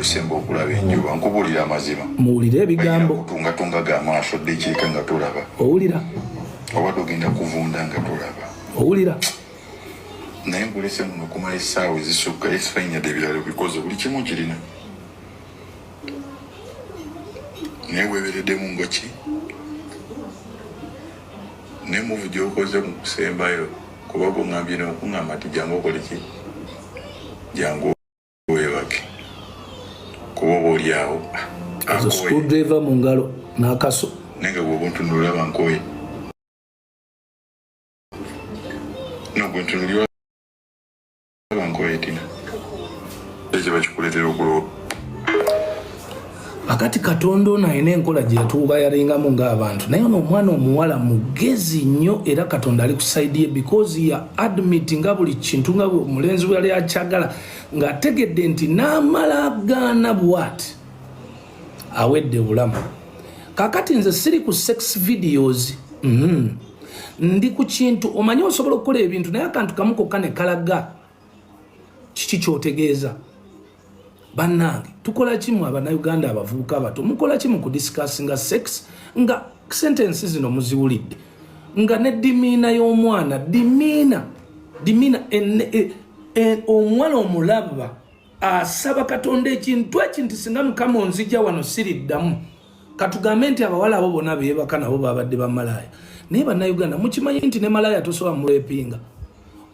osemba okulaba enjuba, nkubuulira amazima. Muwulire ebigambo. Kutungatunga ga maaso ddekiika nga tolaba. Owulira? Obadde ogenda kuvunda nga tolaba. Owulira? Naye nkulese muno okumala essaawa ezisukka esifainyadde, ebirala bikoze, buli kimu kirina, naye weebereddemu nga ki ne move gyokoze mu kusembayo, kuba gweŋŋambye nokuŋŋamba nti jangu okole ki, jangu weebake, kuba oba oli awo. Ezo screwdriver mu ngalo n'akaso. Naye nga bwoba ontunula olaba nkooye, no gwe ntunuli olaba nkooye. Tina, ekiba kikuleetera okulowooza. Akati Katonda ono alina enkola gye yatubayalingamu ng'abantu, naye ono omwana omuwala mugezi nnyo, era Katonda ali ku side ye, because ya admit nga buli kintu nga omulenzi bwe yali akyagala, ng'ategedde nti n'amala agaana bwati awedde bulamu. Kakati nze siri ku sex videos. Ndi ku kintu, omanyi osobola okukola ebintu naye akantu kamu kokka ne kalaga kiki kyotegeeza. Bannange, tukola kimu, Abannayuganda abavubuka abato, mukola kimu ku discussinga sex nga sentence zino muziwulidde, nga ne demeanour y'omwana, demeanour omuwala omulaba asaba Katonda ekintu eki nti singa Mukama onzija wano siriddamu. Katugambe nti abawala abo bonna beebaka nabo babadde bamalaaya, naye Bannayuganda, mukimanyi nti ne malaaya tosobola murepinga?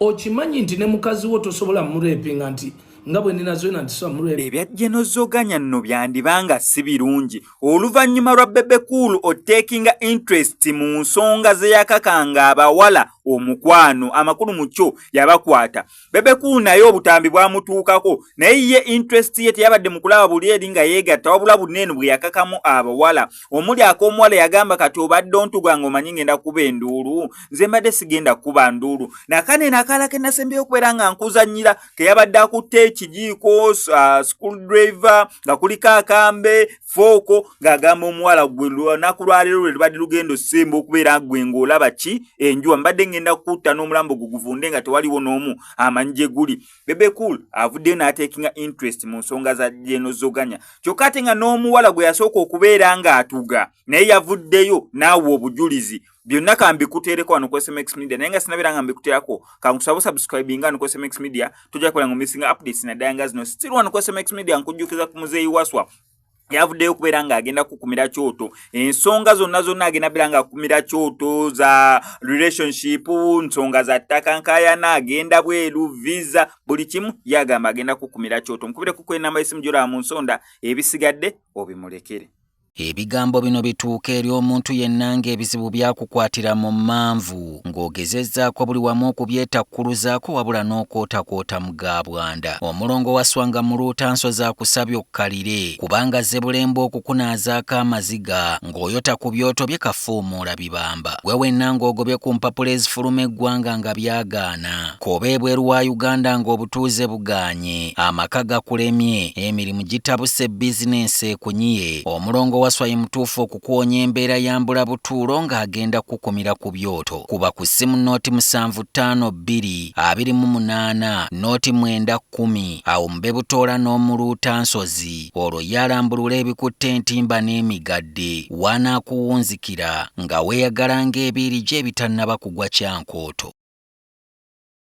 Okimanyi nti ne mukazi wo tosobola murepinga, nti nga bwe nina zona nti sobola murepinga? Ebya General Zoganya nno byandibanga si birungi oluvannyuma lwa Bebe Cool otekinga interest mu nsonga ze yakakanga abawala omukwano. Amakulu mu kyo yabakwata. Bebe Cool naye obutambi bwamutuukako, naye ye interest ye teyabadde mu kulaba buli eri nga yeegatta, wabula buneeno bwe yakakamu abawala omuli ak'omuwala yagamba, "Kati obadde ontuga ng'omanyi ngenda kuba enduulu, nze mbadde sigenda kuba nduulu." Nakane nakala ke nasembyeyo okubeera nga nkuzannyira keyabadde akutte ekijiiko, screwdriver, nga kuliko akambe, fork, ng'agamba omuwala, "Gwe lunaku lwaleero lwe lubadde lugenda osemba okubeera gwe ng'olaba ki enjuba, mbadde ngenda kutta n'omulambo gwe guvunde nga tewaliwo n'omu amanyi gye guli." Bebe Cool avuddeyo n'ateekinga interest mu nsonga za General Zoganya, kyokka ate nga n'omuwala gwe yasooka okubeera ng'atuga naye yavuddeyo n'awa obujulizi. Byonna kambikuteereko wano ku SMX Media, naye nga sinabeera nga mbikuteerako, kankusaba subscribinga wano ku SMX Media, tojja kubeera nga omissinga updates naddala nga zino. Still wano ku SMX Media, nkujjukiza ku Muzeeyi Waswa, yavuddeyo okubeera ng'agenda kukumira kyoto ensonga zonna zonna, agenda beera ng'akumira kyoto za relationship, nsonga za ttaka, nkayana, agenda bweru, visa, buli kimu yagamba agenda kukumira kyoto. Mukubireko ku enamba y'essimu gy'olaba mu nsonda, ebisigadde obimulekere. Ebigambo bino bituuka eri omuntu yenna ng'ebizibu byakukwatira mu mmanvu, ng'ogezezzaako buli wamu okubyetakkuluzaako, wabula n'okwotakwota mu ga bwanda. Omulongo Waswanga Muluuta Nsozi akusabye okkalire, kubanga zze bulembe okukunaazaako amaziga ng'oyota ku byoto bye kafuumuula bibamba. Gwe wenna ng'ogobye ku mpapula ezifuluma eggwanga nga byagaana, k'oba ebweru wa Uganda ng'obutuuze bugaanye, amaka gakulemye, emirimu gitabuse, bizinensi ekunyiye, Omulongo Waswa ye mutuufu okukuwonya embeera ya mbula butuulo ng'agenda kukumira ku byoto. Kuba ku ssimu 0752 28 09 10, awo mube butoola n'Omuluuta Nsozi, olwo ye alambulula ebikutte entimba n'emigadde wanaakuwunzikira nga weeyagala ng'ebiiri gye ebitannaba kugwa kyankooto.